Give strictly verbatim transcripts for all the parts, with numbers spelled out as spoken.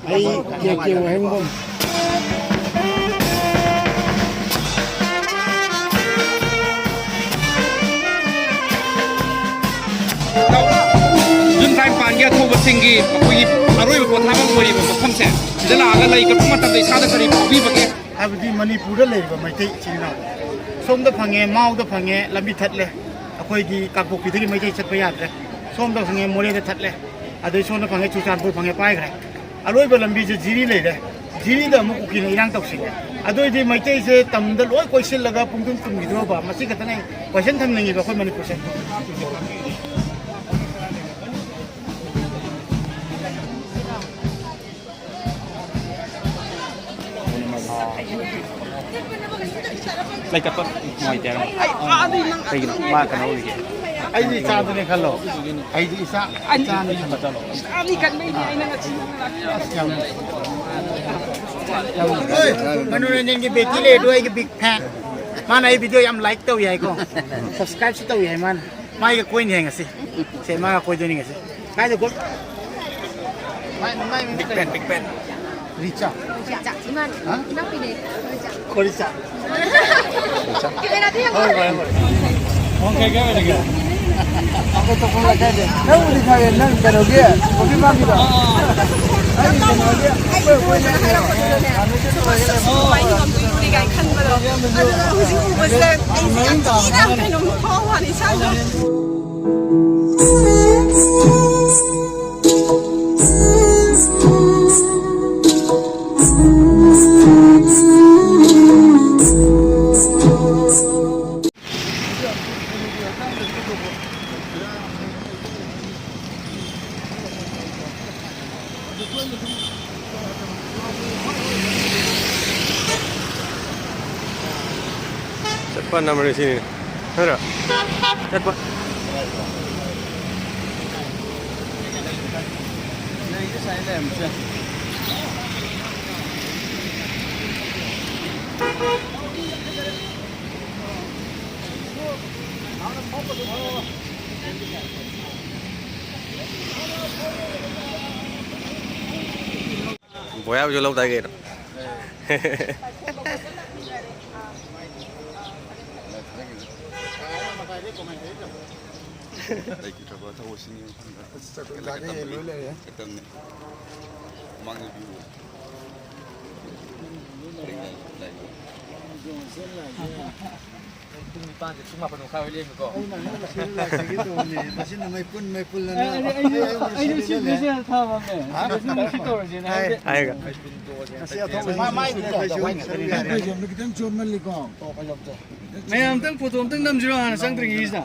ꯑꯩ ꯀꯦ ꯀꯦ ꯋꯥꯍꯦꯡꯕꯝ꯫ ꯖꯨꯟ ꯇꯔꯥꯅꯤꯄꯥꯟꯒꯤ ꯑꯊꯧꯕꯁꯤꯡꯒꯤ ꯑꯩꯈꯣꯏꯒꯤ ꯑꯔꯣꯏꯕ ꯄꯣꯊꯥꯐꯝ ꯑꯣꯏꯔꯤꯕ ꯃꯐꯝꯁꯦ, ꯁꯤꯗ ꯂꯥꯛꯑꯒ ꯂꯩ ꯀꯠꯄ ꯃꯇꯝꯗ ꯏꯁꯥꯗ ꯀꯔꯤ ꯐꯥꯎꯕꯤꯕꯒꯦ? ꯍꯥꯏꯕꯗꯤ ꯃꯅꯤꯄꯨꯔꯗ ꯂꯩꯔꯤꯕ ꯃꯩꯇꯩ ꯏꯆꯤꯜ ꯏꯅꯥꯎ, ꯁꯣꯝꯗ ꯐꯪꯉꯦ, ꯃꯥꯎꯗ ꯐꯪꯉꯦ, ꯂꯝꯕꯤ ꯊꯠꯂꯦ, ꯑꯩꯈꯣꯏꯒꯤ ꯀꯥꯡꯄꯣꯛꯄꯤꯗꯒꯤ ꯃꯩꯇꯩ ꯆꯠꯄ ꯌꯥꯗ꯭ꯔꯦ, ꯁꯣꯝꯗ ꯐꯪꯉꯦ, ꯃꯣꯔꯦꯗ ꯊꯠꯂꯦ, ꯑꯗꯩ ꯁꯣꯝꯗ ꯐꯪꯉꯦ, ꯆꯨꯔꯆꯥꯟꯄꯨꯔ ꯐꯪꯉꯦ, ꯄꯥꯏꯈ꯭ꯔꯦ꯫ ꯑꯂꯣꯏꯕ ꯂꯝꯕꯤꯁꯦ ꯖꯤꯔꯤ ꯂꯩꯔꯦ, ꯖꯤꯔꯤꯗ ꯑꯃꯨꯛ ꯀꯨꯀꯤꯅ ꯏꯔꯥꯡ ꯇꯧꯁꯤꯜꯂꯦ꯫ ꯑꯗꯨꯑꯣꯏꯗꯤ ꯃꯩꯇꯩꯁꯦ ꯇꯝꯗ ꯂꯣꯏ ꯀꯣꯏꯁꯤꯜꯂꯒ ꯄꯨꯡꯇꯨꯝ ꯇꯨꯝꯈꯤꯗ꯭ꯔꯣꯕ? ꯃꯁꯤ ꯈꯛꯇꯅꯦ ꯑꯩ ꯀꯣꯏꯁꯟ ꯊꯝꯅꯤꯡꯉꯤꯕ ꯑꯩꯈꯣꯏ ꯃꯅꯤꯄꯨꯔꯁꯦ꯫ ꯂꯩꯈꯠꯄ ꯅꯨꯡꯉꯥꯏꯇꯦ ꯍꯥꯏꯔꯝꯃꯣ꯫ ꯀꯩꯒꯤꯅꯣ? ꯃꯥ ꯀꯩꯅꯣ ꯑꯣꯏꯒꯦ? ꯑꯩꯗꯤ ꯏꯆꯥꯗꯨꯅꯦ ꯈꯜꯂꯣ꯫ ꯑꯩꯗꯤ ꯏꯆꯥ, ꯏꯆꯥꯅꯤ ꯈꯜꯂꯣ꯫ ꯑꯁ, ꯌꯥꯝ, ꯌꯥꯝ ꯃꯅꯣꯔꯟꯖꯟꯒꯤ ꯕꯦꯇꯤ ꯂꯩ ꯑꯗꯨ ꯑꯩꯒꯤ big fan꯫ ꯃꯥꯅ ꯑꯩ video ꯌꯥꯝ like ꯇꯧꯏ ꯍꯥꯏꯀꯣ꯫ Subscribeꯁꯨ ꯇꯧꯏ ꯍꯥꯏ ꯃꯥꯅ꯫ ꯃꯥꯒ ꯀꯣꯏꯅꯤ ꯍꯥꯏ ꯉꯁꯤ꯫ ꯁꯦ, ꯃꯥꯒ ꯀꯣꯏꯗꯣꯏꯅꯤ ꯉꯁꯤ꯫ ꯀꯥꯏꯗ ꯀꯣꯏ-, ꯃꯥꯏ, ꯃꯥꯏ ꯃꯤꯡ big fan, big fan꯫ ꯔꯤꯆꯥ꯫ ꯔꯤꯆꯥ, ꯏꯃꯥꯟ-, ꯍꯥ? ꯏꯅꯥꯎꯄꯤꯅꯦ, ꯔꯤꯆꯥ꯫ ꯈꯣꯔꯤꯆꯥ꯫ ꯀꯦꯃꯦꯔꯥꯗ ꯌꯦꯡꯉꯣ꯫ ꯍꯣꯏ, ꯍꯣꯏ, ꯍꯣꯏ꯫ ꯋꯥꯡꯈꯩ ꯀꯥꯏ ꯑꯣꯏꯔꯤꯒꯦ? ꯑꯩꯈꯣꯏ ꯇꯣꯞꯄꯝ ꯂꯩꯀꯥꯏꯗꯩ꯫ ꯅꯪꯕꯨꯗꯤ ꯈꯪꯉꯦ, ꯅꯪ ꯀꯩꯅꯣꯒꯤ ꯀꯣꯐꯤ ꯐꯥꯝꯒꯤꯗꯣ? ꯑꯩ ꯀꯩꯅꯣꯒꯤ, ꯑꯩꯈꯣꯏ, ꯑꯩꯈꯣꯏ ꯅꯪꯒꯤ ꯍꯥꯏꯔꯛꯄꯗꯨꯗꯅꯦ꯫ ꯁꯨꯝ ꯋꯥꯔꯤ ꯉꯝꯗꯣꯏꯅꯤ ꯀꯥꯏꯅ ꯈꯟꯕꯗꯣ꯫ ꯑꯗꯨꯅ ꯍꯧꯖꯤꯛ ꯎꯕꯁꯤꯗ ꯑꯩꯁꯦ ꯌꯥꯝ ꯊꯤꯅ ꯀꯩꯅꯣꯝ ꯐꯥꯎꯕ ꯋꯥꯅꯤ ꯏꯁꯥꯁꯦ꯫ ꯆꯠꯄ ꯅꯝꯕꯔ ꯁꯤꯅꯤ꯫ ꯅꯠꯇ꯭ꯔꯣ? ꯆꯠꯄ꯫ ꯕꯣꯌꯥꯕꯨꯁꯨ ꯂꯧ ꯇꯥꯏ ꯀꯩꯅꯣ꯫ ꯂꯩꯈꯤꯗ꯭ꯔꯕ ꯊꯧꯑꯣꯏꯁꯤꯡꯒꯤ ꯃꯐꯝꯗ ꯑꯁ, ꯆꯥꯛ ꯆꯥꯗꯦ, ꯂꯣꯏ ꯂꯩꯔꯦ꯫ ꯈꯛꯇꯪꯅꯦ꯫ ꯃꯃꯥꯡꯗ ꯚ꯭ꯌꯨ꯫ ꯄꯨꯡ ꯅꯤꯄꯥꯟꯁꯦ ꯄꯨꯡ ꯃꯥꯄꯟ ꯃꯈꯥꯏ ꯍꯣꯏ ꯂꯦꯝꯃꯤꯀꯣ꯫ ꯑꯩꯅ ꯑꯉꯥꯡ ꯃꯁꯤꯗ ꯂꯥꯛꯆꯒꯦ ꯇꯧꯕꯅꯦ, ꯃꯁꯤꯅ ꯃꯩꯄꯨꯟ, ꯃꯩꯄꯨꯟ ꯑꯅ ꯑꯩ, ꯑꯩ, ꯑꯩꯁꯨ, ꯑꯩ ꯑꯩꯁꯨ ꯁꯤꯗ ꯁꯤꯠ ꯂꯩꯔꯦ꯫ ꯃꯦꯁꯦꯖ ꯊꯥꯕꯅꯦ꯫ ꯍꯥ? ꯃꯦꯁꯦꯖ ꯃꯦꯁꯦꯖ ꯇꯧꯔꯁꯦꯅ ꯍꯥꯏ꯫ ꯍꯥꯏꯔꯒ꯫ ꯉꯁꯤ ꯑꯊꯣꯡꯕ ꯃꯥ ꯃꯥꯏꯗꯨꯗꯤ ꯇꯧꯔꯣ꯫ ꯁꯔꯨꯛ ꯌꯥꯔꯦ꯫ ꯐꯩꯖꯣꯝꯗꯣ ꯈꯤꯇꯪ ꯆꯣꯟꯃꯜꯂꯤꯀꯣ꯫ ꯃꯌꯥꯝ ꯑꯝꯇꯪ ꯐꯣꯇꯣ ꯑꯝꯇꯪ ꯅꯝꯁꯤꯔꯣ ꯍꯥꯟꯅ ꯆꯪꯗ꯭ꯔꯤꯉꯩꯁꯤꯗ?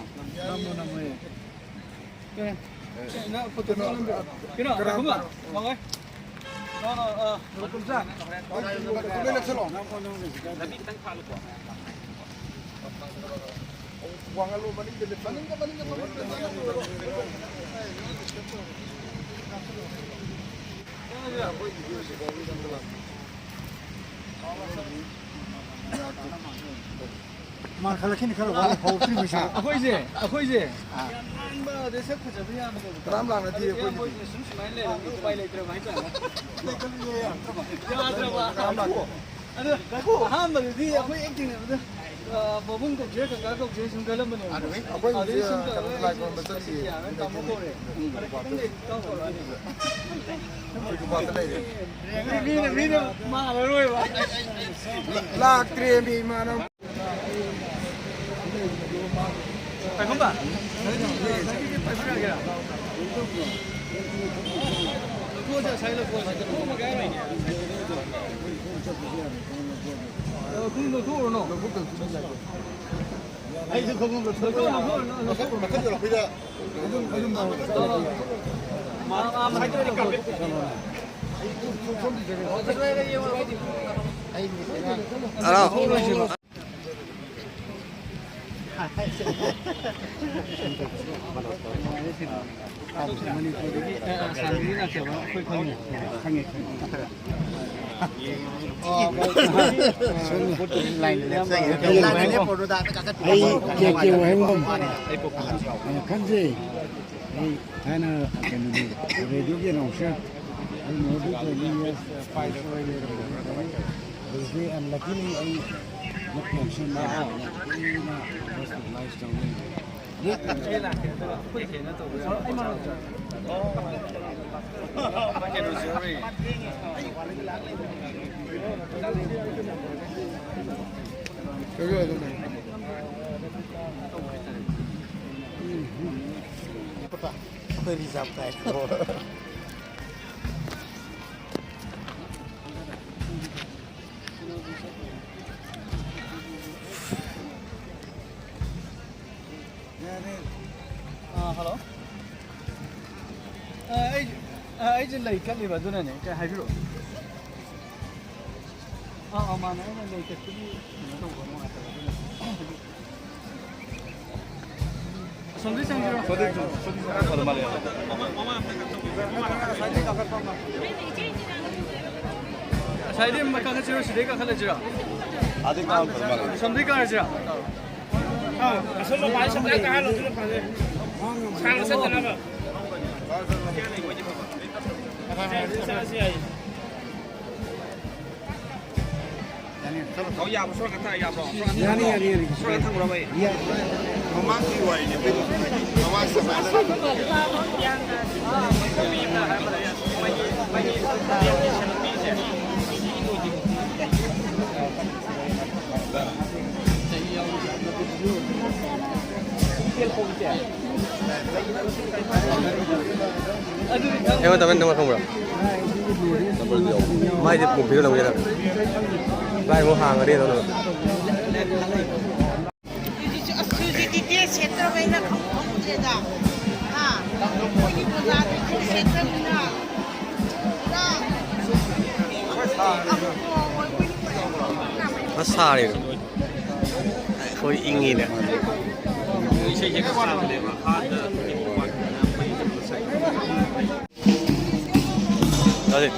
ꯅꯝꯃꯣ, ꯅꯝꯃꯣ꯫ ꯀꯩꯅꯣ, ꯐꯣꯇꯣ ꯑꯝꯇꯪ ꯅꯝꯁꯤꯔꯣ? ꯀꯩꯅꯣ, ꯀꯅꯥ? ꯀꯩꯅꯣ, ꯃꯉꯥꯏ꯫ ꯅꯣ, ꯅꯣ, ꯑ, ꯂꯨꯄꯥ ꯀꯨꯟꯊ꯭ꯔꯥ꯫ ꯂꯝꯕꯤ ꯈꯤꯇꯪ ꯐꯥꯠꯂꯨꯀꯣ꯫ ꯋꯥꯡꯍꯜꯂꯣ, ꯃꯅꯤꯡꯗ ꯂꯦꯞꯁꯜꯂꯣ꯫ ꯃꯅꯤꯡꯗ, ꯃꯅꯤꯡꯗ, ꯃꯅꯤꯡꯗ ꯂꯦꯞꯁꯜꯂꯣ꯫ ꯃꯥ ꯈꯜꯂꯛꯈꯤꯅꯤ, ꯈꯔ ꯋꯥꯠꯂꯤ, ꯍꯧꯔꯛꯇ꯭ꯔꯤꯕꯩ ꯁꯔꯨꯛ꯫ ꯑꯩꯈꯣꯏꯁꯦ, ꯑꯩꯈꯣꯏꯁꯦ ꯑꯥ꯫ ꯌꯥꯝ ꯂꯥꯡꯕ, ꯑꯗꯩ ꯁꯛ ꯐꯖꯕ ꯌꯥꯝꯕ ꯀꯅꯥꯝ ꯂꯥꯡꯅꯗꯦ ꯑꯗꯨꯗꯤ ꯑꯩꯈꯣꯏꯒꯤꯗꯤ꯫ ꯃꯣꯏꯁꯦ ꯁꯨꯝ ꯁꯨꯃꯥꯏꯅ ꯂꯩꯔꯕꯅꯤꯅ ꯎꯄꯥꯏ ꯂꯩꯇ꯭ꯔꯕ ꯍꯥꯏꯇꯥꯔꯦ꯫ ꯂꯩꯈꯠꯂꯨꯅꯦ, ꯌꯥꯗ꯭ꯔꯕ꯫ ꯌꯥꯗ꯭ꯔꯕ꯫ ꯀꯅꯥꯝ ꯂꯥꯡꯗꯦ꯫ ꯑꯗꯣ ꯑꯍꯥꯟꯕꯗꯗꯤ ꯑꯩꯈꯣꯏ ꯑꯦꯛ ꯊꯦꯡꯅꯕꯗ, ꯑ, ꯄꯥꯕꯨꯡ ꯀꯧꯁꯤꯔꯥ ꯀꯀꯥ ꯀꯧꯁꯤꯔꯥ ꯁꯨꯝ ꯈꯜꯂꯝꯕꯅꯦꯕ꯫ ꯑꯩꯈꯣꯏ ꯑꯗꯩ ꯁꯨꯝ ꯀꯩꯅꯣ ꯇꯧꯔꯒ ꯂꯥꯏ ꯈꯨꯔꯨꯝꯕ ꯆꯠꯂꯤꯌꯦ꯫ ꯌꯥꯔꯣꯏ, ꯇꯥꯃꯣ ꯀꯧꯔꯦ꯫ ꯈꯤꯇꯪꯗꯤ ꯏꯇꯥꯎ ꯀꯧꯔꯛꯑꯅꯤ꯫ ꯑꯩꯈꯣꯏ ꯅꯨꯄꯥꯗ ꯂꯩꯔꯦ꯫ ꯃꯤꯅ, ꯃꯤꯅ ꯃꯥꯜꯂꯔꯣꯏꯕ꯫ ꯂꯥꯛꯇ꯭ꯔꯦꯃꯤ ꯏꯃꯥꯅ꯫ ꯄꯥꯏꯈꯣꯝꯕ, ꯉꯁꯤꯗꯤ ꯄꯥꯏꯈꯣꯝ ꯌꯥꯒꯦꯔꯥ? ꯂꯧꯊꯣꯛꯑꯁꯦ, ꯉꯁꯥꯏ ꯂꯧꯊꯣꯛꯑꯁꯦ꯫ ꯂꯧꯊꯣꯛꯑꯝꯃꯒꯦ ꯍꯥꯏꯔꯣ? ꯂꯧꯊꯣꯛ-, ꯂꯧꯊꯣꯛꯎꯔꯅꯨ꯫ ꯑꯩꯁꯨ ꯈꯣꯡꯎꯞ ꯂꯧꯊꯣꯛ-, ꯂꯧꯊꯣꯛꯎꯔꯅꯨ, ꯂꯧꯊꯣꯛꯎꯔꯅꯨ꯫ ꯃꯊꯛ, ꯃꯊꯛ ꯌꯧꯔꯛꯄꯩꯗ꯫ ꯃꯥ, ꯃꯥ ꯃꯊꯛꯇ ꯂꯧꯊꯣꯛ-, ꯍꯜꯂꯣ꯫ ꯃꯅꯤꯄꯨꯔꯗꯒꯤ, ꯑ, ꯑꯁꯥꯝꯗꯒꯤ ꯂꯥꯛꯆꯕ ꯑꯩꯈꯣꯏ ꯈꯪꯉꯦ꯫ ꯈꯪꯉꯦ, ꯈꯪꯉꯦ꯫ ꯑꯩ ꯀꯦ ꯀꯦ ꯋꯥꯍꯦꯡꯕꯝ꯫ ꯑ, ꯈꯪꯖꯩ꯫ ꯑꯩ ꯊꯥꯏꯅ ꯀꯩꯅꯣꯗꯤ, ꯔꯦꯗꯤꯑꯣꯒꯤ ꯑꯦꯅꯥꯎꯟꯁꯔ꯫ ꯑꯩ ꯃꯣꯗꯤ ꯇ꯭ꯋꯦꯟꯇꯤ ꯏꯌꯔꯁ ꯄꯥꯏꯕ ꯑꯣꯏ ꯂꯩꯔꯝꯕꯅꯦ꯫ ꯍꯧꯖꯤꯛꯇꯤ ꯌꯥꯝ ꯂꯛꯀꯤꯂꯤ ꯑꯩ ꯃꯈꯣꯟꯁꯦ ꯅꯥꯕꯅ ꯀꯨꯏꯅ ꯍꯣꯁꯄꯤꯇꯥꯂꯥꯏꯁ ꯇꯧ ꯂꯩꯔꯦ꯫ ꯑꯩꯈꯣꯏ ꯔꯤꯖꯥꯕ ꯇꯥꯏ꯫ ꯑꯥ, ꯍꯜꯂꯣ꯫ ꯑꯥ, ꯑꯩ, ꯑꯥ, ꯑꯩꯁꯦ ꯂꯩ ꯀꯠꯂꯤꯕ, ꯑꯗꯨꯅꯅꯦ꯫ ꯀꯩ ꯍꯥꯏꯕꯤꯔꯛꯑꯣ? ꯑꯥ, ꯑꯥ, ꯃꯥꯅꯦ꯫ ꯑꯩꯅ ꯂꯩ ꯀꯠꯄꯒꯤ ꯀꯩꯅꯣ ꯇꯧꯕ ꯅꯨꯡꯉꯥꯏꯇꯕ, ꯑꯗꯨꯅ꯫ ꯑꯁꯣꯝꯗꯩ ꯆꯪꯁꯤꯔꯣ? ꯉꯁꯥꯏꯗꯩ ꯑꯃ ꯀꯥꯈꯠꯁꯤꯔꯣ, ꯁꯤꯗꯩ ꯀꯥꯈꯠꯂꯁꯤꯔꯣ? ꯑꯗꯩ ꯀꯥꯕꯅ ꯐꯗꯧ ꯃꯥꯜꯂꯦ꯫ ꯑꯁꯣꯝꯗꯩ ꯀꯥꯔꯁꯤꯔꯣ? ꯑꯥ, ꯑꯁꯣꯝ ꯃꯄꯥꯗ ꯁꯞꯇꯥ ꯀꯥꯍꯜꯂꯣ, ꯑꯗꯨꯅ ꯐꯔꯦ꯫ ꯁꯥꯡꯅ ꯆꯠꯇꯅꯕ꯫ ꯆꯠꯂꯁꯤ ꯌꯥꯏꯌꯦ꯫ ꯌꯥꯅꯤ, ꯌꯥꯅꯤ, ꯌꯥꯅꯤ꯫ ꯃꯃꯥꯡꯒꯤ ꯋꯥꯔꯤꯅꯤ, ꯑꯩꯈꯣꯏ ꯃꯃꯥꯡ ꯁꯃꯥꯏꯅ꯫ ꯑꯩꯉꯣꯟꯗ ꯇꯃꯦꯟ ꯅꯪ ꯈꯪꯕ꯭ꯔꯥ? ꯃꯥꯏꯗꯤ ꯄꯨꯝꯕꯤꯗ ꯂꯧꯒꯦꯔ? ꯚꯥꯏ, ꯑꯃꯨꯛ ꯍꯥꯡꯉꯗꯤ ꯑꯗꯨꯝ꯫ ꯍꯧꯖꯤꯛꯁꯨ, ꯑꯁ, ꯍꯧꯖꯤꯛꯇꯤ ꯗ꯭ꯔꯦꯁ ꯁꯦꯠꯇ꯭ꯔꯕꯅꯤꯅ ꯈꯪ-, ꯈꯪꯗ꯭ꯔꯦꯗ꯫ ꯍꯥ? ꯑꯩꯈꯣꯏꯗꯤ ꯃꯣꯖꯥꯗꯤ ꯈꯔ ꯁꯦꯠꯇ꯭ꯔꯕꯅꯤꯅ ꯄꯨꯔꯥ ꯑꯃꯨꯛ ꯑꯣꯏ-, ꯑꯩꯈꯣꯏꯗꯤ ꯄꯨꯔꯥ ꯑꯁ, ꯁꯥꯔꯦ꯫ ꯑꯩꯈꯣꯏ ꯏꯪꯉꯤꯅꯦ꯫ ꯏꯁꯩꯁꯦ ꯈꯔ ꯁꯥꯕꯅꯦꯕ꯫ ꯍꯥꯟꯅ ꯇꯥꯗꯦ꯫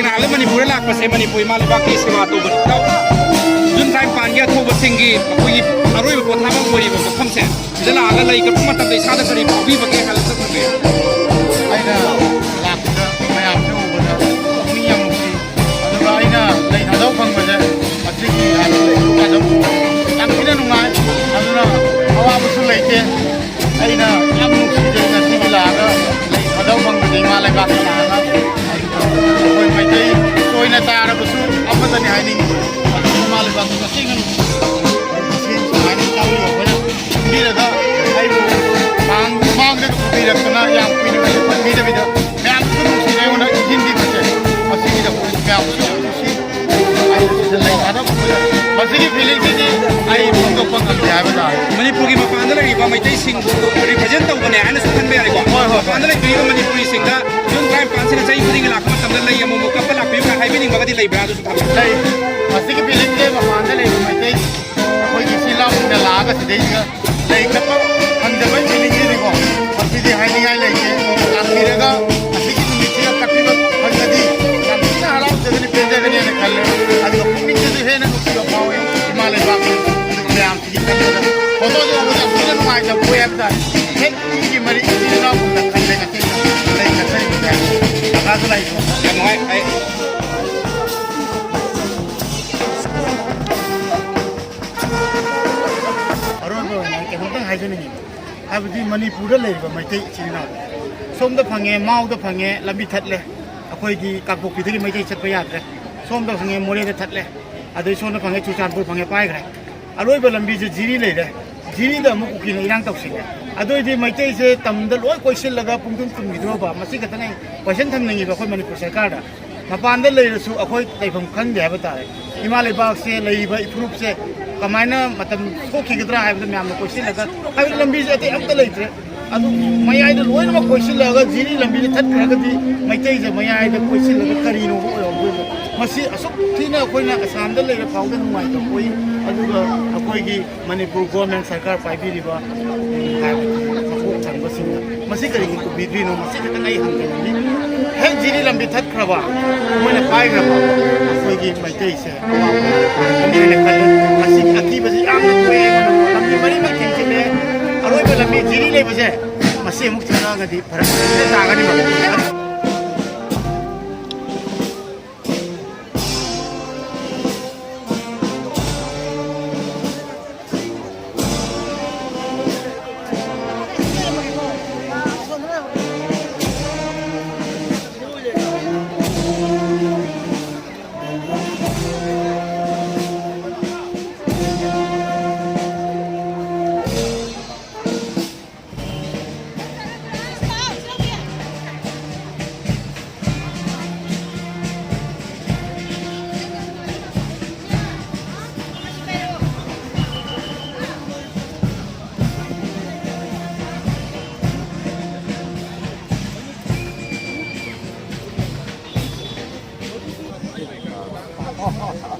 ꯀꯅꯥꯒ ꯃꯅꯤꯄꯨꯔꯗ ꯂꯥꯛꯄꯁꯦ ꯃꯅꯤꯄꯨꯔ ꯏꯃꯥ ꯂꯩꯕꯥꯛꯀꯤ ꯁꯦꯕꯥ ꯇꯧꯕ ꯖꯨꯟ ꯇꯔꯥꯅꯤꯄꯥꯟꯒꯤ ꯑꯊꯧꯕꯁꯤꯡꯒꯤ ꯑꯩꯈꯣꯏꯒꯤ ꯑꯔꯣꯏꯕ ꯄꯣꯊꯥꯐꯝ ꯑꯣꯏꯔꯤꯕ ꯃꯐꯝꯁꯦ, ꯁꯤꯗ ꯂꯥꯛꯑꯒ ꯂꯩ ꯀꯠꯄ ꯃꯇꯝꯗ ꯏꯁꯥꯗ ꯀꯔꯤ ꯐꯥꯎꯕꯤꯕꯒꯦ ꯍꯥꯏꯕꯗꯨ ꯊꯝꯕꯤꯌꯨ꯫ ꯑꯩꯅ ꯂꯥꯛꯄꯗ ꯃꯌꯥꯝꯁꯦ ꯎꯕꯗ ꯄꯨꯛꯅꯤꯡ ꯌꯥꯝ ꯅꯨꯡꯁꯤ꯫ ꯑꯗꯨꯒ ꯑꯩꯅ ꯂꯩ ꯊꯥꯗꯧ ꯐꯪꯕꯁꯦ ꯃꯁꯤꯒꯤ ꯍꯥꯏꯕꯗꯤ ꯑꯗꯨꯝ ꯌꯥꯝ ꯊꯤꯅ ꯅꯨꯡꯉꯥꯏ꯫ ꯑꯗꯨꯅ ꯑꯋꯥꯕꯁꯨ ꯂꯩꯇꯦ꯫ ꯑꯩꯅ ꯌꯥꯝ ꯅꯨꯡꯁꯤꯖꯩ ꯉꯁꯤꯒꯤ ꯂꯥꯛꯑꯒ ꯂꯩ ꯊꯥꯗꯧ ꯐꯪꯕꯁꯦ ꯏꯃꯥ ꯂꯩꯕꯥꯛꯇ ꯂꯥꯛꯑꯒ꯫ ꯑꯩꯈꯣꯏ ꯃꯩꯇꯩ ꯑꯣꯏꯅ ꯇꯥꯔꯕꯁꯨ ꯑꯃꯠꯇꯅꯤ ꯍꯥꯏꯅꯤꯡꯉꯤ꯫ ꯑꯗꯨ ꯏꯃꯥ ꯂꯩꯕꯥꯛꯇ ꯇꯁꯦꯡꯅ ꯅꯨꯡꯁꯤ꯫ ꯁꯤ ꯁꯨꯃꯥꯏꯅ ꯏꯇꯥꯎꯒꯤ ꯑꯩꯈꯣꯏꯅ ꯈꯟꯕꯤꯔꯒ ꯑꯩꯕꯨ ꯃꯥꯡ-, ꯃꯥꯡꯗ ꯄꯨꯕꯤꯔꯛꯇꯅ ꯌꯥꯝ ꯀꯨꯏꯅ ꯀꯩꯁꯨ ꯈꯟꯕꯤꯗꯕꯤꯗ ꯃꯌꯥꯝꯁꯨ ꯅꯨꯡꯁꯤꯅ ꯑꯩꯉꯣꯟꯗ ꯏꯟꯁꯤꯟꯕꯤꯕꯁꯦ ꯃꯁꯤꯒꯤꯗꯃꯛ ꯃꯌꯥꯝꯁꯨ ꯌꯥꯝ ꯅꯨꯡꯁꯤ꯫ ꯑꯩ ꯁꯤꯗ ꯂꯩ ꯊꯥꯗꯣꯛꯄꯗ ꯃꯁꯤꯒꯤ ꯐꯤꯂꯤꯡꯁꯤꯗꯤ ꯑꯩ ꯐꯣꯡꯗꯣꯛꯄ ꯉꯝꯗꯦ ꯍꯥꯏꯕ ꯇꯥꯔꯦ꯫ ꯃꯅꯤꯄꯨꯔꯒꯤ ꯃꯄꯥꯟꯗ ꯂꯩꯔꯤꯕ ꯃꯩꯇꯩꯁꯤꯡꯕꯨ ꯔꯤꯄ꯭ꯔꯖꯦꯟ ꯇꯧꯕꯅꯦ ꯍꯥꯏꯅꯁꯨ ꯈꯟꯕ ꯌꯥꯔꯦꯀꯣ꯫ ꯍꯣꯏ, ꯍꯣꯏ, ꯍꯣꯏ꯫ ꯃꯄꯥꯟꯗ ꯂꯩꯕꯤꯔꯤꯕ ꯃꯅꯤꯄꯨꯔꯤꯁꯤꯡꯗ ꯖꯨꯟ ꯇꯔꯥꯅꯤꯄꯥꯟꯁꯤꯗ ꯆꯍꯤ ꯈꯨꯗꯤꯡꯒꯤ ꯂꯥꯛꯄ ꯃꯇꯝꯗ ꯂꯩ ꯑꯃꯨꯛ ꯑꯃꯨꯛ ꯀꯞꯄ ꯂꯥꯛꯄꯤꯌꯨ ꯀꯥꯏꯅ ꯍꯥꯏꯕꯤꯅꯤꯡꯕꯒꯗꯤ ꯂꯩꯕ꯭ꯔꯥ? ꯑꯗꯨꯁꯨ ꯊꯝꯕꯤꯌꯨ꯫ ꯂꯩ꯫ ꯃꯁꯤꯒꯤ ꯐꯤꯂꯤꯡꯁꯦ ꯃꯄꯥꯟꯗ ꯂꯩꯕ ꯃꯩꯇꯩ ꯑꯩꯈꯣꯏꯒꯤ ꯏꯆꯤꯜ ꯏꯅꯥꯎꯁꯤꯡꯅ ꯂꯥꯛꯑꯒ ꯁꯤꯗꯩꯁꯤꯗ ꯂꯩ ꯀꯠꯄ ꯐꯪꯗꯕꯒꯤ ꯐꯤꯂꯤꯡꯁꯤꯗꯤꯀꯣ, ꯃꯁꯤꯗꯤ ꯍꯥꯏꯅꯤꯡꯉꯥꯏ ꯂꯩꯇꯦ꯫ ꯂꯥꯛꯄꯤꯔꯒ ꯑꯁꯤꯒꯤ ꯅꯨꯃꯤꯠꯁꯤꯗ ꯀꯠꯄꯤꯕ ꯐꯪꯉꯗꯤ ꯌꯥꯝ ꯊꯤꯅ ꯍꯔꯥꯎꯖꯒꯅꯤ, ꯄꯦꯟꯖꯒꯅꯤꯅ ꯈꯜꯂꯦ꯫ ꯑꯗꯨꯒ ꯄꯨꯛꯅꯤꯡꯗꯁꯨ ꯍꯦꯟꯅ ꯅꯨꯡꯁꯤꯕ ꯐꯥꯎꯏ꯫ ꯏꯃꯥ ꯂꯩꯕꯥꯛꯀꯤ ꯃꯌꯥꯝꯁꯤꯒꯤ ꯈꯟꯕꯗ ꯐꯣꯇꯣꯁꯦ ꯎꯕꯗ ꯌꯥꯝ ꯊꯤꯅ ꯅꯨꯡꯉꯥꯏꯖꯕ ꯄꯣꯛꯑꯦ ꯍꯥꯏꯕ ꯇꯥꯔꯦ꯫ ꯍꯦꯛ ꯏꯒꯤ ꯃꯔꯤ ꯏꯆꯤꯜ ꯏꯅꯥꯎꯒꯨꯝꯅ ꯈꯜꯂꯦ ꯉꯁꯤ ꯂꯩ ꯀꯠꯆꯔꯤꯕꯁꯦ꯫ ꯀꯀꯥꯁꯨ ꯂꯥꯛꯏꯀꯣ꯫ ꯌꯥꯝ ꯅꯨꯡꯉꯥꯏ꯫ ꯑꯩ ꯑꯔꯣꯏꯕ ꯑꯣꯏꯅ ꯑꯩ ꯀꯩꯅꯣꯝꯇꯪ ꯍꯥꯏꯖꯅꯤꯡꯉꯤ꯫ ꯍꯥꯏꯕꯗꯤ ꯃꯅꯤꯄꯨꯔꯗ ꯂꯩꯔꯤꯕ ꯃꯩꯇꯩ ꯏꯆꯤꯜ ꯏꯅꯥꯎ ꯁꯣꯝꯗ ꯐꯪꯉꯦ, ꯃꯥꯎꯗ ꯐꯪꯉꯦ, ꯂꯝꯕꯤ ꯊꯠꯂꯦ, ꯑꯩꯈꯣꯏꯒꯤ ꯀꯥꯡꯄꯣꯛꯄꯤꯗꯒꯤ ꯃꯩꯇꯩ ꯆꯠꯄ ꯌꯥꯗ꯭ꯔꯦ, ꯁꯣꯝꯗ ꯐꯪꯉꯦ, ꯃꯣꯔꯦꯗ ꯊꯠꯂꯦ, ꯑꯗꯩ ꯁꯣꯝꯗ ꯐꯪꯉꯦ, ꯆꯨꯔꯆꯥꯟꯄꯨꯔ ꯐꯪꯉꯦ, ꯄꯥꯏꯈ꯭ꯔꯦ꯫ ꯑꯔꯣꯏꯕ ꯂꯝꯕꯤꯁꯦ ꯖꯤꯔꯤ ꯂꯩꯔꯦ, ꯖꯤꯔꯤꯗ ꯑꯃꯨꯛ ꯀꯨꯀꯤꯅ ꯏꯔꯥꯡ ꯇꯧꯁꯤꯜꯂꯦ꯫ ꯑꯗꯨꯑꯣꯏꯗꯤ ꯃꯩꯇꯩꯁꯦ ꯇꯝꯗ ꯂꯣꯏ ꯀꯣꯏꯁꯤꯜꯂꯒ ꯄꯨꯡꯇꯨꯝ ꯇꯨꯝꯈꯤꯗ꯭ꯔꯣꯕ? ꯃꯁꯤ ꯈꯛꯇꯅꯦ ꯑꯩ ꯀꯣꯏꯁꯟ ꯊꯝꯅꯤꯡꯉꯤꯕ ꯑꯩꯈꯣꯏ ꯃꯅꯤꯄꯨꯔ ꯁꯔꯀꯥꯔꯗ꯫ ꯃꯄꯥꯟꯗ ꯂꯩꯔꯁꯨ ꯑꯩꯈꯣꯏ ꯂꯩꯐꯝ ꯈꯪꯗꯦ ꯍꯥꯏꯕ ꯇꯥꯔꯦ꯫ ꯏꯃꯥ ꯂꯩꯕꯥꯛꯁꯦ, ꯂꯩꯔꯤꯕ ꯏꯐꯨꯔꯨꯞꯁꯦ ꯀꯃꯥꯏꯅ ꯃꯇꯝ ꯊꯣꯛꯈꯤꯒꯗ꯭ꯔꯥ ꯍꯥꯏꯕꯗ ꯃꯌꯥꯝꯅ ꯀꯣꯏꯁꯤꯜꯂꯒ, ꯍꯥꯏꯕꯗꯤ ꯂꯝꯕꯤꯁꯦ ꯑꯇꯩ ꯑꯝꯇ ꯂꯩꯇ꯭ꯔꯦ꯫ ꯑꯗꯨ ꯃꯌꯥꯏꯗ ꯂꯣꯏꯅꯃꯛ ꯀꯣꯏꯁꯤꯜꯂꯒ ꯖꯤꯔꯤ ꯂꯝꯕꯤꯗ ꯊꯠꯈ꯭ꯔꯒꯗꯤ ꯃꯩꯇꯩꯁꯦ ꯃꯌꯥꯏꯗ ꯀꯣꯏꯁꯤꯜꯂꯒ ꯀꯔꯤꯅꯣꯕ ꯑꯣꯏꯍꯧꯗꯣꯏꯕ? ꯃꯁꯤ ꯑꯁꯨꯛ ꯊꯤꯅ ꯑꯩꯈꯣꯏꯅ ꯑꯁꯥꯝꯗ ꯂꯩꯔ ꯐꯥꯎꯗ ꯅꯨꯡꯉꯥꯏꯇꯕ ꯄꯣꯛꯏ, ꯑꯗꯨꯒ ꯑꯩꯈꯣꯏꯒꯤ ꯃꯅꯤꯄꯨꯔ ꯒꯣꯔꯃꯦꯟ ꯁꯔꯀꯥꯔ ꯄꯥꯏꯕꯤꯔꯤꯕ, ꯎꯝ, ꯍꯥꯏꯕꯗꯤ ꯃꯀꯣꯛ ꯊꯪꯕ ꯃꯁꯤꯡꯅ ꯃꯁꯤ ꯀꯔꯤꯒꯤ ꯀꯨꯝꯕꯤꯗ꯭ꯔꯤꯅꯣ? ꯃꯁꯤ ꯈꯛꯇꯪ ꯑꯩ ꯍꯪꯖꯅꯤꯡꯉꯤ꯫ ꯍꯦꯛ ꯖꯤꯔꯤ ꯂꯝꯕꯤ ꯊꯠꯈ꯭ꯔꯕ, ꯃꯣꯏꯅ ꯄꯥꯏꯈ꯭ꯔꯕ, ꯑꯩꯈꯣꯏꯒꯤ ꯃꯩꯇꯩꯁꯦ ꯑꯋꯥꯕ ꯑꯃꯅꯤ ꯍꯥꯏꯅ ꯈꯜꯂꯤ꯫ ꯃꯁꯤꯒꯤ ꯑꯀꯤꯕꯁꯤ ꯌꯥꯝꯅ ꯊꯣꯛꯑꯦ꯫ ꯂꯝꯕꯤ ꯃꯔꯤꯃꯛ ꯊꯤꯡꯖꯤꯜꯂꯦ꯫ ꯑꯔꯣꯏꯕ ꯂꯝꯕꯤ ꯖꯤꯔꯤ ꯂꯩꯕꯁꯦ, ꯃꯁꯤ ꯑꯃꯨꯛ ꯊꯤꯡꯉꯛꯑꯒꯗꯤ ꯐꯔꯛ ꯇꯥꯒꯅꯤꯕ꯫ ꯍꯣꯏ, ꯍꯣꯏ꯫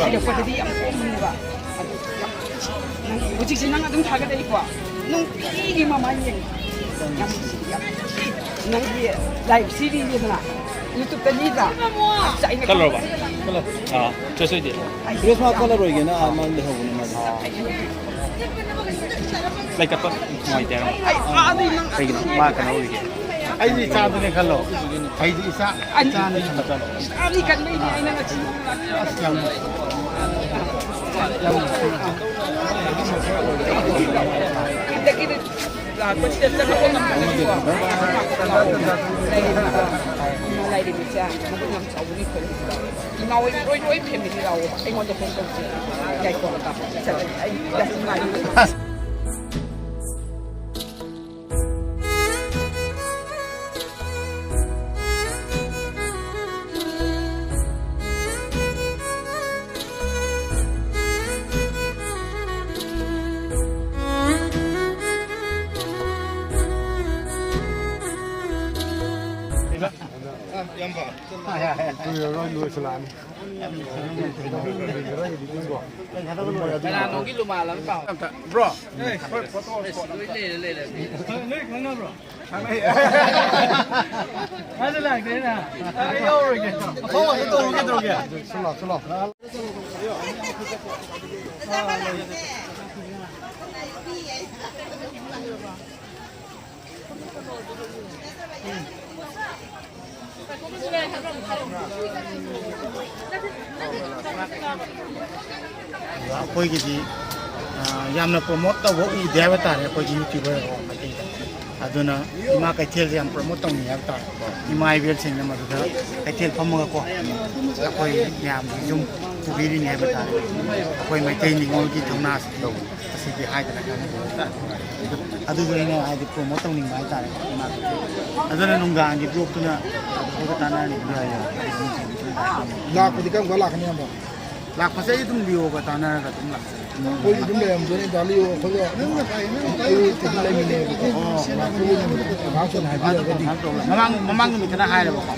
ꯍꯥꯏꯔꯛꯄꯗꯗꯤ ꯌꯥꯝ ꯀꯣꯝꯕꯅꯦꯕ꯫ ꯑꯗꯨ ꯌꯥꯝ, ꯅꯪ ꯍꯧꯖꯤꯛꯁꯦ ꯅꯪ ꯑꯗꯨꯝ ꯊꯥꯒꯠꯂꯛꯏꯀꯣ, ꯅꯨꯡꯇꯤꯒꯤ ꯃꯃꯥꯏ ꯌꯦꯡꯉꯤ꯫ ꯌꯥꯝ ꯅꯨꯡꯁꯤ, ꯌꯥꯝ ꯅꯨꯡꯁꯤ꯫ ꯅꯪꯒꯤ ꯂꯥꯏꯐ ꯁꯤꯔꯤꯅꯦꯗꯅ꯫ ꯌꯨꯇ꯭ꯌꯨꯕꯇ ꯂꯤꯕ꯭ꯔꯥ? ꯑꯁ, ꯑꯩꯅ ꯀꯜꯂꯨꯔꯕ? ꯑꯥ, ꯆꯣꯏꯁ ꯑꯣꯏꯗꯦ꯫ ꯗ꯭ꯔꯦꯁ ꯃꯥ ꯀꯜꯂꯔꯣꯏꯒꯦꯅ ꯑꯃ ꯂꯩꯍꯧꯕꯅꯦ ꯃꯥꯗꯤ꯫ ꯂꯩꯈꯠꯄ ꯅꯨꯡꯉꯥꯏꯇꯦ ꯍꯥꯏꯔꯣ? ꯑꯩ ꯑꯥꯗꯩ ꯅꯪ ꯀꯩꯒꯤꯅꯣ? ꯃꯥ ꯀꯩꯅꯣ ꯑꯣꯏꯒꯦ? ꯑꯩꯗꯤ ꯏꯆꯥꯗꯨꯅꯦ ꯈꯜꯂꯣ꯫ ꯑꯩꯗꯤ ꯏꯆꯥ, ꯑꯅꯤ꯫ ꯏꯆꯥꯅꯤ ꯈꯜꯂꯣ꯫ ꯑꯅꯤ ꯀꯟꯕꯩꯅꯦ ꯑꯩꯅ ꯉꯁꯤ꯫ ꯑꯁ, ꯌꯥꯝ ꯅꯨꯡꯁꯤ꯫ ꯌꯥꯝ ꯅꯨꯡꯁꯤ꯫ ꯍꯟꯗꯛꯀꯤꯗꯤ ꯂꯥꯛꯄꯁꯤꯗ ꯆꯠꯂꯛꯄ ꯉꯝꯗꯕꯒꯤꯀꯣ꯫ ꯂꯩꯔꯤꯕꯁꯦ ꯃꯒꯨꯟ ꯌꯥꯝ ꯆꯥꯎꯕꯅꯤ꯫ ꯏꯃꯥ ꯍꯣꯏ ꯂꯣꯏ, ꯂꯣꯏ ꯐꯦꯃꯤꯂꯤ ꯌꯥꯎꯋꯦꯕ꯫ ꯑꯩꯉꯣꯟꯗ ꯐꯣꯟ ꯇꯧꯁꯦ꯫ ꯌꯥꯏꯀꯣ꯫ ꯑꯩ ꯌꯥꯝ ꯅꯨꯡꯉꯥꯏ꯫ ꯀꯨꯏꯔꯔꯣꯏ, ꯂꯣꯏꯁꯤꯜꯂꯛꯑꯅꯤ꯫ ꯀꯅꯥꯅꯣꯒꯤ ꯂꯨꯃꯥꯜ ꯑꯃ ꯄꯥꯎ꯫ ꯕ꯭ꯔꯣ꯫ ꯂꯣꯏ ꯂꯩꯔꯦ, ꯂꯩꯔꯦ꯫ ꯅꯣꯏ ꯈꯪꯅꯕ꯭ꯔꯣ? ꯈꯪꯅꯩ꯫ ꯃꯥꯁꯨ ꯂꯥꯛꯇꯣꯏꯅ꯫ ꯑꯩ ꯌꯥꯎꯔꯣꯏꯒꯦ꯫ ꯑꯐꯥꯎ ꯉꯥꯛꯇ ꯇꯧꯔꯒꯦ ꯇꯧꯔꯒꯦ꯫ ꯁꯨꯝ ꯂꯥꯎ, ꯁꯨꯝ ꯂꯥꯎ꯫ ꯑꯩꯈꯣꯏꯒꯤꯗꯤ, ꯑ, ꯌꯥꯝꯅ ꯄ꯭ꯔꯣꯃꯣꯠ ꯇꯧꯕ ꯎꯗꯦ ꯍꯥꯏꯕ ꯇꯥꯔꯦ, ꯑꯩꯈꯣꯏꯒꯤ ꯌꯨꯇ꯭ꯌꯨꯕꯔ ꯃꯩꯇꯩꯗ꯫ ꯑꯗꯨꯅ ꯏꯃꯥ ꯀꯩꯊꯦꯜꯁꯦ ꯌꯥꯝ ꯄ꯭ꯔꯣꯃꯣꯠ ꯇꯧꯅꯤꯡꯉꯦ ꯍꯥꯏꯕ ꯇꯥꯔꯦ꯫ ꯏꯃꯥ ꯏꯕꯦꯜꯁꯤꯡꯅ ꯃꯗꯨꯗ ꯀꯩꯊꯦꯜ ꯐꯝꯃꯒꯀꯣ, ꯑꯩꯈꯣꯏ ꯃꯌꯥꯝꯒꯤ ꯌꯨꯝ ꯄꯨꯕꯤꯔꯤꯅꯤ ꯍꯥꯏꯕ ꯇꯥꯔꯦ꯫ ꯑꯩꯈꯣꯏ ꯃꯩꯇꯩ ꯅꯤꯉꯣꯜꯒꯤ ꯊꯧꯅꯥꯁꯤꯗꯤ ꯑꯁꯤꯗꯤ ꯍꯥꯏꯗꯅ ꯀꯥꯟꯅꯗꯦ꯫ ꯑꯗꯨꯗꯣ ꯑꯩꯅ ꯍꯥꯏꯗꯤ ꯄ꯭ꯔꯣꯃꯣꯠ ꯇꯧꯅꯤꯡꯕ ꯍꯥꯏꯇꯥꯔꯦ ꯏꯃꯥ ꯀꯩꯊꯦꯜ꯫ ꯑꯗꯨꯅ ꯅꯨꯡꯗꯥꯡꯒꯤ ꯕ꯭ꯂꯣꯛꯇꯨꯅ ꯑꯗꯨꯒ ꯇꯥꯟꯅꯔꯅꯤ꯫ ꯂꯥꯛꯄꯗꯤ ꯀꯔꯝ ꯀꯥꯟ ꯂꯥꯛꯀꯅꯤ, ꯏꯌꯥꯝꯕ? ꯂꯥꯛꯄꯁꯦ ꯑꯩ ꯑꯗꯨꯝ ꯂꯤꯑꯣꯒ ꯇꯥꯟꯅꯔꯒ ꯑꯗꯨꯝ ꯂꯥꯛꯆꯒꯦ꯫ ꯑꯩꯈꯣꯏꯁꯨ ꯑꯗꯨꯝ ꯂꯩꯔꯝꯗꯣꯏꯅꯦ, ꯗꯥ ꯂꯤꯑꯣ ꯑꯩꯈꯣꯏꯒ ꯑꯩꯈꯣꯏ ꯁꯤꯗ ꯂꯩꯃꯤꯟꯅꯩꯌꯦꯕꯀꯣ꯫ ꯑꯣ꯫ ꯂꯥꯛꯄꯒꯤ ꯅꯨꯃꯤꯠꯇꯣ ꯑꯦꯗꯚꯥꯟꯁ ꯑꯣꯏꯅ ꯍꯥꯏꯕꯤꯔꯒꯗꯤ꯫ ꯃꯃꯥꯡ, ꯃꯃꯥꯡ ꯅꯨꯃꯤꯠꯇꯅ ꯍꯥꯏꯔꯦꯕꯀꯣ꯫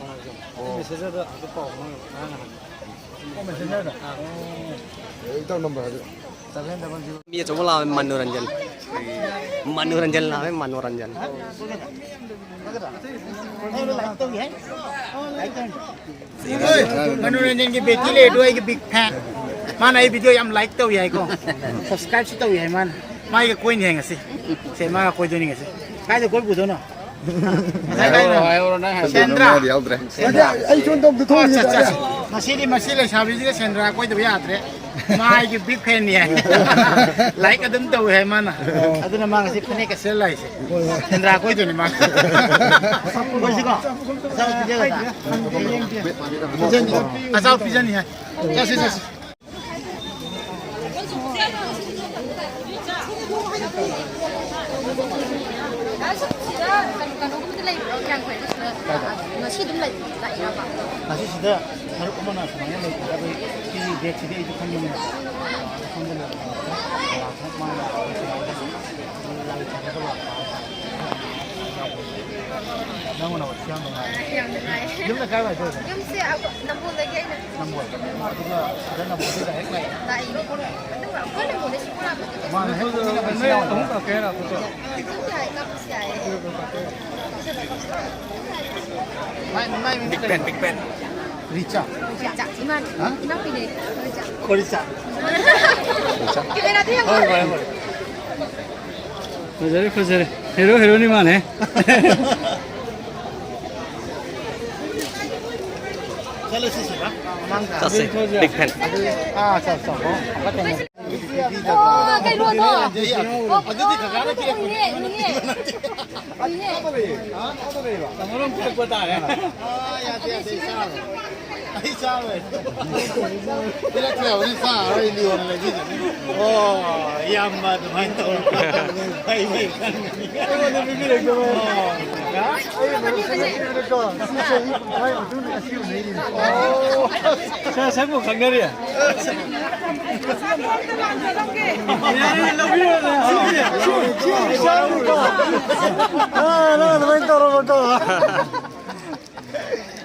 ꯑꯥ꯫ ꯃꯦꯁꯦꯖꯔꯗ ꯑꯗꯨ ꯄꯥꯎ ꯉꯔꯥꯡ ꯅꯍꯥꯟ꯫ ꯑꯣ, ꯃꯦꯁꯦꯖꯔꯗ? ꯑꯥ꯫ ꯑꯦ, ꯏꯇꯥꯎ ꯅꯝꯕꯔ ꯍꯥꯏꯕꯤꯔꯛꯑꯣ꯫ Seven double zero. ꯃꯤ ꯑꯆꯧꯕ ꯂꯥꯛꯑꯦ, ꯃꯅꯣꯔꯟꯖꯟ꯫ मनोरंजन नाम है, मनोरंजन। ꯃꯅꯣꯔꯟꯖꯟꯒꯤ ꯕꯦꯇꯤ ꯂꯩ, ꯑꯗꯨ ꯑꯩꯒꯤ ꯕꯤꯛ ꯐꯦꯟ꯫ ꯃꯥꯅ ꯑꯩ ꯚꯤꯗꯤꯑꯣ ꯌꯥꯝ ꯂꯥꯏꯛ ꯇꯧꯏ ꯍꯥꯏꯀꯣ, ꯁꯕꯁꯀ꯭ꯔꯥꯏꯕꯁꯨ ꯇꯧꯏ ꯍꯥꯏ ꯃꯥꯅ꯫ ꯃꯥꯏꯒ ꯀꯣꯏꯅꯤ ꯍꯥꯏ ꯉꯁꯤ꯫ ꯁꯦ, ꯃꯥꯒ ꯀꯣꯏꯗꯣꯏꯅꯤ ꯉꯁꯤ꯫ ꯀꯥꯏꯗ ꯀꯣꯏ ꯄꯨꯗꯣꯏꯅꯣ? ꯉꯁꯥꯏ ꯀꯥꯏꯗꯅꯣ? ꯍꯥꯏꯔꯣ, ꯍꯥꯏꯔꯣ, ꯅꯪ ꯍꯥꯏꯕꯗꯣ꯫ ꯁꯦꯟꯗ꯭ꯔꯥ꯫ ꯌꯥꯎꯗ꯭ꯔꯦ꯫ ꯑꯩ ꯁꯣꯝꯗ ꯑꯝꯇ ꯑꯣ, ꯊꯣꯛꯎꯒꯦ꯫ ꯑꯠꯆꯥ, ꯑꯠꯆꯥ꯫ ꯉꯁꯤꯗꯤ ꯃꯁꯤ ꯂꯩꯁꯥꯕꯤꯁꯤꯒ ꯁꯦꯟꯗ꯭ꯔꯥ ꯀꯣꯏꯗꯕ ꯌꯥꯗ꯭ꯔꯦ꯫ ꯃꯥ ꯑꯩꯒꯤ ꯕꯤꯛ ꯐꯦꯟꯅꯤ ꯍꯥꯏ꯫ ꯂꯥꯏꯛ ꯑꯗꯨꯝ ꯇꯧꯏ ꯍꯥꯏ ꯃꯥꯅ꯫ ꯑꯣ꯫ ꯑꯗꯨꯅ ꯃꯥ ꯉꯁꯤ ꯐꯅꯦꯛꯀ ꯁꯦꯠꯂ ꯂꯥꯛꯏꯁꯦ꯫ ꯍꯣꯏ, ꯍꯣꯏ꯫ ꯁꯦꯟꯗ꯭ꯔꯥ ꯀꯣꯏꯗꯣꯏꯅꯤ ꯃꯥ꯫ ꯀꯣꯏꯁꯤꯀꯣ? ꯑꯆꯥꯄꯣꯠ ꯄꯤꯖꯒꯗ꯭ꯔꯥ? ꯄꯤꯖꯅꯤ꯫ ꯑꯆꯥꯄꯣꯠ ꯄꯤꯖꯅꯤ ꯍꯥꯏ꯫ ꯆꯠꯁꯤ, ꯆꯠꯁꯤ꯫ ꯁꯤꯗ ꯀꯩꯅꯣꯒꯨꯝꯕꯗꯤ ꯂꯩꯕ꯭ꯔꯣ? ꯀꯌꯥꯝ ꯀꯨꯏꯔꯦ ꯁꯤꯗ? ꯉꯁꯤ ꯑꯗꯨꯝ ꯂꯩ-, ꯂꯥꯛꯏꯔꯕ? ꯉꯁꯤꯁꯤꯗ ꯃꯔꯨꯞ ꯑꯃꯅ ꯁꯨꯃꯥꯏꯅ ꯂꯩꯕꯗ ꯑꯩꯈꯣꯏ ꯁꯤꯒꯤ ꯕꯦꯒꯁꯤꯗꯤ ꯑꯩꯁꯨ ꯈꯪꯕꯅꯤꯅ, ꯁꯣꯝꯗ ꯂꯩꯕ ꯃꯌꯥꯝ ꯊꯣꯛ ꯃꯥꯅ ꯂꯥꯏ ꯊꯥꯖꯕ ꯂꯥꯛꯄ ꯍꯥꯏꯇꯥꯔꯦ꯫ ꯅꯪ ꯎꯅꯕꯁꯨ ꯌꯥꯝ ꯅꯨꯡꯉꯥꯏ꯫ ꯌꯥꯝ ꯅꯨꯡꯉꯥꯏ꯫ ꯌꯨꯝꯅ ꯀꯥꯏ ꯋꯥꯏꯗ ꯑꯣꯏꯒꯦ? ꯌꯨꯝꯁꯦ ꯑꯩꯈꯣꯏ ꯅꯝꯕꯣꯜꯗꯒꯤ ꯑꯩꯅ꯫ ꯅꯝꯕꯣꯜ꯫ ꯑꯗꯨꯒ ꯁꯤꯗ ꯅꯝꯕꯣꯜꯗ ꯗꯥꯏꯔꯦꯛ ꯂꯥꯛꯑꯦ꯫ ꯂꯥꯛꯏ꯫ ꯑꯗꯨꯒ ꯑꯩꯈꯣꯏ ꯅꯝꯕꯣꯜꯗ ꯁꯤ ꯀꯣꯏꯔꯥꯛꯄꯗꯤ ꯃꯥꯅ ꯍꯦꯛ ꯄꯣꯛꯃꯤꯟꯅꯕ ꯏꯆꯤꯟ ꯏꯅꯥꯎꯅꯦ꯫ ꯑꯗꯨꯝ ꯀꯛꯀꯦ ꯍꯥꯏꯔ ꯄꯨꯊꯣꯛꯑꯣ꯫ ꯑꯗꯨꯝ ꯌꯥꯏ, ꯀꯛꯄꯁꯨ ꯌꯥꯏꯌꯦ꯫ ꯃꯥꯏ, ꯃꯥꯏ ꯃꯤꯡ ꯕꯤꯛ ꯀꯔꯤ? ꯐꯦꯟ, ꯕꯤꯛ ꯐꯦꯟ꯫ ꯔꯤꯆꯥ꯫ ꯔꯤꯆꯥ, ꯏꯃꯥꯟ-, ꯍꯥ? ꯏꯅꯥꯎꯄꯤꯅꯦ, ꯔꯤꯆꯥ꯫ ꯀꯣꯔꯤꯆꯥ꯫ ꯀꯦꯃꯦꯔꯥꯗ ꯌꯦꯡꯉꯣ꯫ ꯍꯣꯏ, ꯍꯣꯏ, ꯍꯣꯏ꯫ ꯐꯖꯔꯦ, ꯐꯖꯔꯦ꯫ ꯍꯦꯔꯣ, ꯍꯦꯔꯣꯅꯤ ꯃꯥꯜꯂꯦ꯫ ꯆꯠꯂꯁꯤ ꯁꯤꯗ, ꯃꯃꯥꯡꯗ꯫ ꯆꯠꯁꯦ꯫ ꯕꯤꯛ ꯐꯦꯟ꯫ ꯑꯥ, ꯆꯠ, ꯆꯠ꯫ ꯑꯣ, ꯀꯩꯅꯣꯗꯣ꯫ ꯑꯗꯨꯗꯤ ꯀꯀꯥꯅ ꯄꯤꯔꯛꯄꯅꯦ꯫ ꯎꯏꯌꯦ, ꯎꯏꯌꯦ꯫ ꯎꯏꯌꯦ꯫ ꯇꯥꯃꯣ ꯑꯗꯨꯝ ꯄꯤꯔꯛꯄ ꯇꯥꯔꯦ꯫ ꯑꯥ, ꯌꯥꯗꯦ, ꯌꯥꯗꯦ, ꯆꯥꯔꯣꯏ꯫ ꯑꯩ ꯆꯥꯔꯣꯏ꯫ ꯄꯤꯔꯛꯇ꯭ꯔꯕꯅꯤ ꯆꯥꯔꯣꯏ, ꯂꯤꯌꯣꯅ ꯂꯩꯕꯤꯗꯣꯏꯅꯤ꯫ ꯑꯣ, ꯏꯌꯥꯝꯕ ꯑꯗꯨꯃꯥꯏꯅ ꯇꯧꯔꯣ꯫ ꯐꯩ, ꯐꯩ, ꯈꯪꯒꯅꯤ꯫ ꯑꯩꯉꯣꯟꯗ ꯄꯤꯕꯤꯔꯛꯇꯕ꯫ ꯑꯣ, ꯀꯀꯥ꯫ ꯑꯩ ꯃꯔꯨꯞ ꯁꯪꯒ ꯄꯤꯕꯗꯣ ꯁꯤꯁꯦ ꯃꯤ ꯀꯨꯟꯊ꯭ꯔꯥ ꯃꯇꯨꯡꯗ ꯉꯁꯤ ꯎꯅꯩꯅꯤ꯫ ꯑꯣ꯫ ꯁꯛ-, ꯁꯛꯄꯨ ꯈꯪꯅꯔꯤ꯫ ꯌꯥꯔꯦ, ꯂꯧꯕꯤꯔꯣ, ꯅꯪ꯫ ꯁꯤꯁꯦ, ꯁꯤ, ꯁꯤ, ꯁꯤ, ꯑꯥ, ꯅꯪ ꯑꯗꯨꯃꯥꯏꯅ ꯇꯧꯔꯕꯀꯣ꯫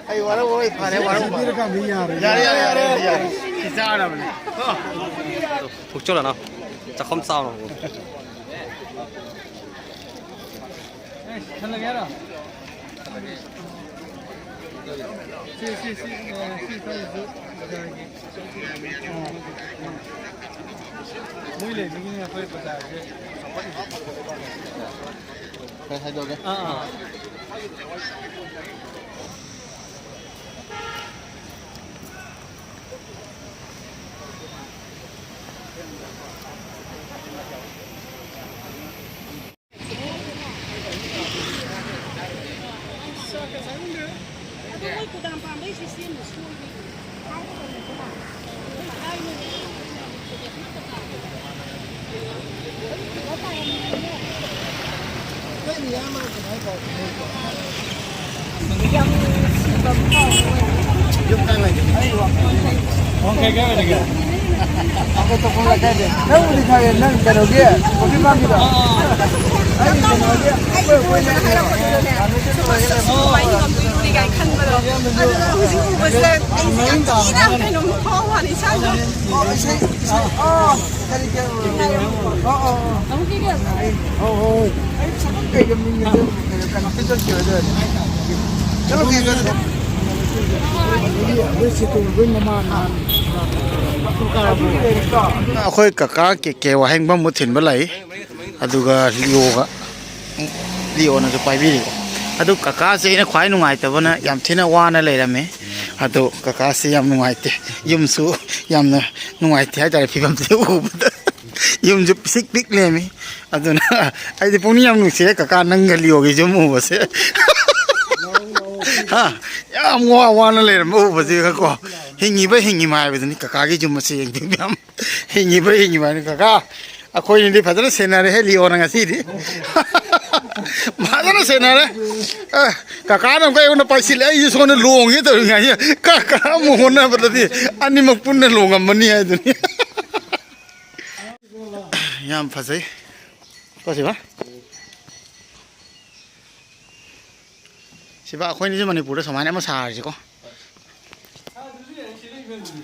ꯑꯩ ꯋꯥꯔꯧꯔꯣꯏ, ꯐꯔꯦ, ꯋꯥꯔꯧꯕ꯫ ꯄꯤꯔꯀꯥꯟꯗ ꯌꯥꯔꯦ꯫ ꯌꯥꯔꯦ, ꯌꯥꯔꯦ, ꯌꯥꯔꯦ, ꯌꯥꯔꯦ꯫ ꯁꯤ ꯆꯥꯔꯕꯅꯦ꯫ ꯀꯣ? ꯐꯨꯛꯆꯜꯂꯣ ꯅꯪ꯫ ꯆꯥꯛꯈꯨꯝ ꯆꯥꯎꯅ꯫ ꯈꯜꯂꯒꯦ ꯍꯥꯏꯔꯣ? ꯁꯤ, ꯁꯤ, ꯁꯤ, ꯑ, ꯁꯤ ꯈꯔꯁꯨ ꯕꯖꯥꯔꯒꯤ꯫ ꯑ, ꯑ꯫ ꯃꯣꯏ ꯂꯩꯕꯒꯤꯅꯦ ꯑꯩꯈꯣꯏ ꯕꯖꯥꯔꯁꯦ ꯆꯥꯎꯈꯠꯂꯤꯁꯦ꯫ ꯀꯩ ꯍꯥꯏꯗꯣꯛꯀꯦ? ꯑꯥ, ꯑꯥ꯫ ꯑꯗꯣ ꯃꯣꯏ ꯀꯨꯗꯥꯝ ꯄꯥꯝꯕꯩꯁꯤ ꯁꯦꯝꯅ ꯁꯣꯏꯕꯩꯅꯦ꯫ ꯍꯥꯏꯕ ꯀꯩꯅꯣꯗꯣ ꯂꯥꯛꯑꯦ꯫ ꯅꯪꯕꯨꯗꯤ ꯈꯪꯉꯦ, ꯅꯪ ꯀꯩꯅꯣꯒꯤ ꯀꯣꯐꯤ ꯐꯥꯝꯒꯤꯗꯣ? ꯑꯩ ꯀꯩꯅꯣꯒꯤ, ꯑꯩꯈꯣꯏ, ꯑꯩꯈꯣꯏ ꯂꯩꯔꯤꯕ ꯁꯨꯃꯥꯏꯅ ꯍꯤꯡꯉꯝꯗꯣꯏꯅꯣꯅꯦ ꯀꯥꯏꯅ ꯈꯟꯕꯗꯣ꯫ ꯑꯗꯨꯅ ꯍꯧꯖꯤꯛ ꯎꯕꯁꯤꯗ ꯑꯩꯁꯦ ꯌꯥꯝ ꯊꯤꯅ ꯀꯩꯅꯣꯝ ꯐꯥꯎꯕ ꯋꯥꯅꯤ ꯏꯁꯥꯁꯦ꯫ ꯑꯣ, ꯏꯁꯩ, ꯏꯁꯩ, ꯑꯣ, ꯀꯔꯤ, ꯀꯔꯤ, ꯑꯣ, ꯑꯣ, ꯑꯣ꯫ ꯑꯣ, ꯑꯣ, ꯑꯣ꯫ ꯑꯩ ꯁꯛꯐꯝ ꯀꯩꯒ ꯃꯤꯡꯒ ꯑꯗꯨꯝ ꯀꯩꯅꯣ ꯀꯟꯐ꯭ꯌꯨꯖꯟ ꯑꯣꯏ ꯂꯩꯔꯦ꯫ ꯆꯠꯂꯣ, ꯀꯩꯅꯣ꯫ ꯑꯗꯒꯤ ꯑꯩꯈꯣꯏ ꯁꯦꯇꯨ ꯑꯩꯈꯣꯏ ꯃꯃꯥ ꯅꯍꯥꯟ ꯑꯩꯈꯣꯏ ꯀꯀꯥ ꯀꯦ ꯀꯦ ꯋꯥꯍꯦꯡꯕꯝꯕꯨ ꯊꯤꯟꯕ ꯂꯥꯛꯏ꯫ ꯑꯗꯨꯒ ꯂꯤꯑꯣꯒ, ꯂꯤꯑꯣꯅꯁꯨ ꯄꯥꯏꯕꯤꯔꯤꯀꯣ꯫ ꯑꯗꯨ ꯀꯀꯥꯁꯦ ꯑꯩꯅ ꯈ꯭ꯋꯥꯏ ꯅꯨꯡꯉꯥꯏꯇꯕꯅ ꯌꯥꯝ ꯊꯤꯅ ꯋꯥꯅ ꯂꯩꯔꯝꯃꯦ꯫ ꯑꯗꯣ ꯀꯀꯥꯁꯦ ꯌꯥꯝ ꯅꯨꯡꯉꯥꯏꯇꯦ, ꯌꯨꯝꯁꯨ ꯌꯥꯝꯅ ꯅꯨꯡꯉꯥꯏꯇꯦ ꯍꯥꯏꯇꯥꯔꯦ꯫ ꯐꯤꯕꯝꯁꯦ ꯎꯕꯗ ꯌꯨꯝꯁꯨ ꯄꯤꯁꯤꯛ ꯄꯤꯛ ꯂꯩꯔꯝꯃꯤ꯫ ꯑꯗꯨꯅ ꯑꯩꯗꯤ ꯄꯨꯛꯅꯤꯡ ꯌꯥꯝ ꯅꯨꯡꯁꯤꯌꯦ ꯀꯀꯥ ꯅꯪꯒ ꯂꯤꯑꯣꯒꯤ ꯌꯨꯝ ꯎꯕꯁꯦ꯫ ꯍꯥ? ꯌꯥꯝ ꯋꯥ ꯋꯥꯅ ꯂꯩꯔꯝꯕ ꯎꯕꯁꯤꯒꯀꯣ꯫ ꯍꯤꯡꯉꯤꯕ ꯍꯤꯡꯉꯤꯕ ꯍꯥꯏꯕꯗꯨꯅꯤ ꯀꯀꯥꯒꯤ ꯌꯨꯝ ꯑꯁꯤ ꯌꯦꯡꯕꯤꯕ ꯌꯥꯝ꯫ ꯍꯤꯡꯉꯤꯕ꯭ꯔꯥ ꯍꯤꯡꯉꯤꯕ꯭ꯔꯥ ꯍꯥꯏꯅ ꯀꯀꯥ, ꯑꯩꯈꯣꯏꯅꯗꯤ ꯐꯖꯅ ꯁꯦꯟꯅꯔꯦꯍꯦ ꯂꯤꯑꯣꯅ ꯉꯁꯤꯗꯤ꯫ ꯐꯖꯅ ꯁꯦꯟꯅꯔꯦ꯫ ꯑꯦ, ꯀꯀꯥꯅ ꯑꯃꯨꯛꯀ ꯑꯩꯉꯣꯟꯗ ꯄꯥꯏꯁꯤꯜꯂꯦ, ꯑꯩꯁꯨ ꯁꯣꯝꯗ ꯂꯣꯡꯒꯦ ꯇꯧꯔꯤꯉꯩꯁꯤꯗ ꯀꯀꯥ ꯑꯃꯨꯛ ꯍꯣꯠꯅꯕꯗꯗꯤ ꯑꯅꯤꯃꯛ ꯄꯨꯟꯅ ꯂꯣꯡꯉꯝꯃꯅꯤ ꯍꯥꯏꯗꯨꯅꯤ꯫ ꯌꯥꯝ ꯐꯖꯩ꯫ ꯀꯣ ꯁꯤꯕ? ꯁꯤꯕ, ꯑꯩꯈꯣꯏꯅꯤꯁꯨ ꯃꯅꯤꯄꯨꯔꯗ ꯁꯨꯃꯥꯏꯅ ꯑꯃ ꯁꯥꯔꯁꯤꯀꯣ꯫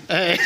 ꯑꯦ꯫